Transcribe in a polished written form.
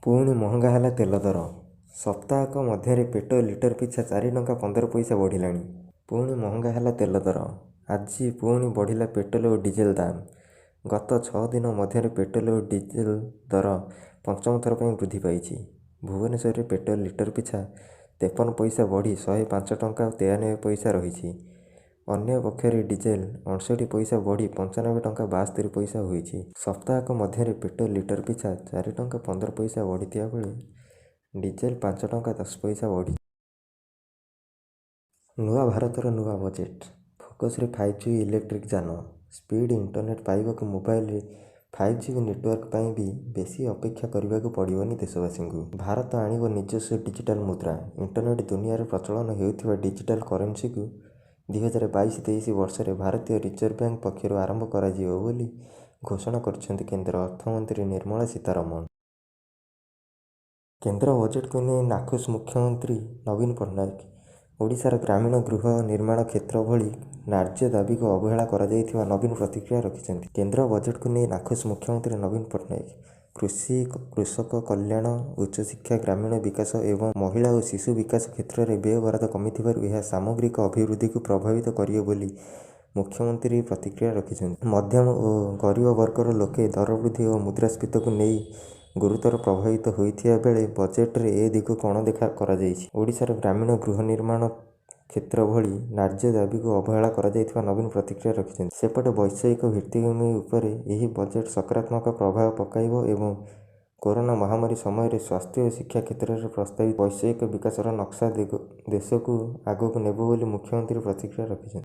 ପୁଣି ମହଙ୍ଗା ହେଲା ତେଲ ଦର। ସପ୍ତାହକ ମଧ୍ୟରେ ପେଟ୍ରୋଲ ଲିଟର ପିଛା 4 ଟଙ୍କା 15 ପଇସା ବଢ଼ିଲାଣି। ପୁଣି ମହଙ୍ଗା ହେଲା ତେଲ ଦର। ଆଜି ପୁଣି ବଢ଼ିଲା ପେଟ୍ରୋଲ ଓ ଡିଜେଲ ଦାମ। ଗତ 6 ଦିନ ମଧ୍ୟରେ ପେଟ୍ରୋଲ ଓ ଡିଜେଲ ଦର ପଞ୍ଚମ ଥର ପାଇଁ ବୃଦ୍ଧି ପାଇଛି। ଭୁବନେଶ୍ୱରରେ ପେଟ୍ରୋଲ ଲିଟର ପିଛା 53 ପଇସା ବଢ଼ି 105 ଟଙ୍କା 93 ପଇସା ରହିଛି। ଅନ୍ୟପକ୍ଷରେ ଡିଜେଲ 59 ପଇସା ବଢ଼ି 95 ଟଙ୍କା 72 ପଇସା ହୋଇଛି। ସପ୍ତାହକ ମଧ୍ୟରେ ପେଟ୍ରୋଲ ଲିଟର ପିଛା 4 ଟଙ୍କା 15 ପଇସା ବଢ଼ିଥିବା ବେଳେ ଡିଜେଲ 5 ଟଙ୍କା 10 ପଇସା ବଢ଼ିଛି। ନୂଆ ଭାରତର ନୂଆ ବଜେଟ୍। ଫୋକସରେ ଫାଇଭ-ଜି ଓ ଇଲେକ୍ଟ୍ରିକ ଯାନ। ସ୍ପିଡ୍ ଇଣ୍ଟରନେଟ୍ ପାଇବାକୁ ମୋବାଇଲରେ ଫାଇଭ-ଜି ନେଟୱାର୍କ ପାଇଁ ବି ବେଶି ଅପେକ୍ଷା କରିବାକୁ ପଡ଼ିବନି ଦେଶବାସୀଙ୍କୁ। ଭାରତ ଆଣିବ ନିଜସ୍ୱ ଡିଜିଟାଲ ମୁଦ୍ରା। ଇଣ୍ଟରନେଟ୍ ଦୁନିଆରେ ପ୍ରଚଳନ ହେଉଥିବା ଡିଜିଟାଲ କରେନ୍ସିକୁ 2022-23 ବର୍ଷରେ ଭାରତୀୟ ରିଜର୍ଭ ବ୍ୟାଙ୍କ ପକ୍ଷରୁ ଆରମ୍ଭ କରାଯିବ ବୋଲି ଘୋଷଣା କରିଛନ୍ତି କେନ୍ଦ୍ର ଅର୍ଥମନ୍ତ୍ରୀ ନିର୍ମଳା ସୀତାରମଣ। କେନ୍ଦ୍ର ବଜେଟକୁ ନେଇ ନାଖୁସ ମୁଖ୍ୟମନ୍ତ୍ରୀ ନବୀନ ପଟ୍ଟନାୟକ। ଓଡ଼ିଶାର ଗ୍ରାମୀଣ ଗୃହ ନିର୍ମାଣ କ୍ଷେତ୍ର ଭଳି ନ୍ୟାଯ୍ୟ ଦାବିକୁ ଅବହେଳା କରାଯାଇଥିବା ନବୀନ ପ୍ରତିକ୍ରିୟା ରଖିଛନ୍ତି। କେନ୍ଦ୍ର ବଜେଟକୁ ନେଇ ନାଖୁସ ମୁଖ୍ୟମନ୍ତ୍ରୀ ନବୀନ ପଟ୍ଟନାୟକ। କୃଷି, କୃଷକ କଲ୍ୟାଣ, ଉଚ୍ଚଶିକ୍ଷା, ଗ୍ରାମୀଣ ବିକାଶ ଏବଂ ମହିଳା ଓ ଶିଶୁ ବିକାଶ କ୍ଷେତ୍ରରେ ବ୍ୟୟବରାଦ କମିଥିବାରୁ ଏହା ସାମଗ୍ରିକ ଅଭିବୃଦ୍ଧିକୁ ପ୍ରଭାବିତ କରିବ ବୋଲି ମୁଖ୍ୟମନ୍ତ୍ରୀ ପ୍ରତିକ୍ରିୟା ରଖିଛନ୍ତି। ମଧ୍ୟମ ଓ ଗରିବ ବର୍ଗର ଲୋକେ ଦରବୃଦ୍ଧି ଓ ମୁଦ୍ରାସ୍ଫୀତିକୁ ନେଇ ଗୁରୁତର ପ୍ରଭାବିତ ହୋଇଥିବା ବେଳେ ବଜେଟରେ ଏ ଦିଗକୁ ଅଣଦେଖା କରାଯାଇଛି। ଓଡ଼ିଶାର ଗ୍ରାମୀଣ ଗୃହ ନିର୍ମାଣ କ୍ଷେତ୍ର ଭଳି ନ୍ୟାଯ୍ୟ ଦାବିକୁ ଅବହେଳା କରାଯାଇଥିବା ନବୀନ ପ୍ରତିକ୍ରିୟା ରଖିଛନ୍ତି। ସେପଟେ ବୈଷୟିକ ଭିତ୍ତିଭୂମି ଉପରେ ଏହି ବଜେଟ୍ ସକାରାତ୍ମକ ପ୍ରଭାବ ପକାଇବ ଏବଂ କରୋନା ମହାମାରୀ ସମୟରେ ସ୍ୱାସ୍ଥ୍ୟ ଓ ଶିକ୍ଷା କ୍ଷେତ୍ରରେ ପ୍ରସ୍ତାବିତ ବୈଷୟିକ ବିକାଶର ନକ୍ସା ଦେଶକୁ ଆଗକୁ ନେବ ବୋଲି ମୁଖ୍ୟମନ୍ତ୍ରୀ ପ୍ରତିକ୍ରିୟା ରଖିଛନ୍ତି।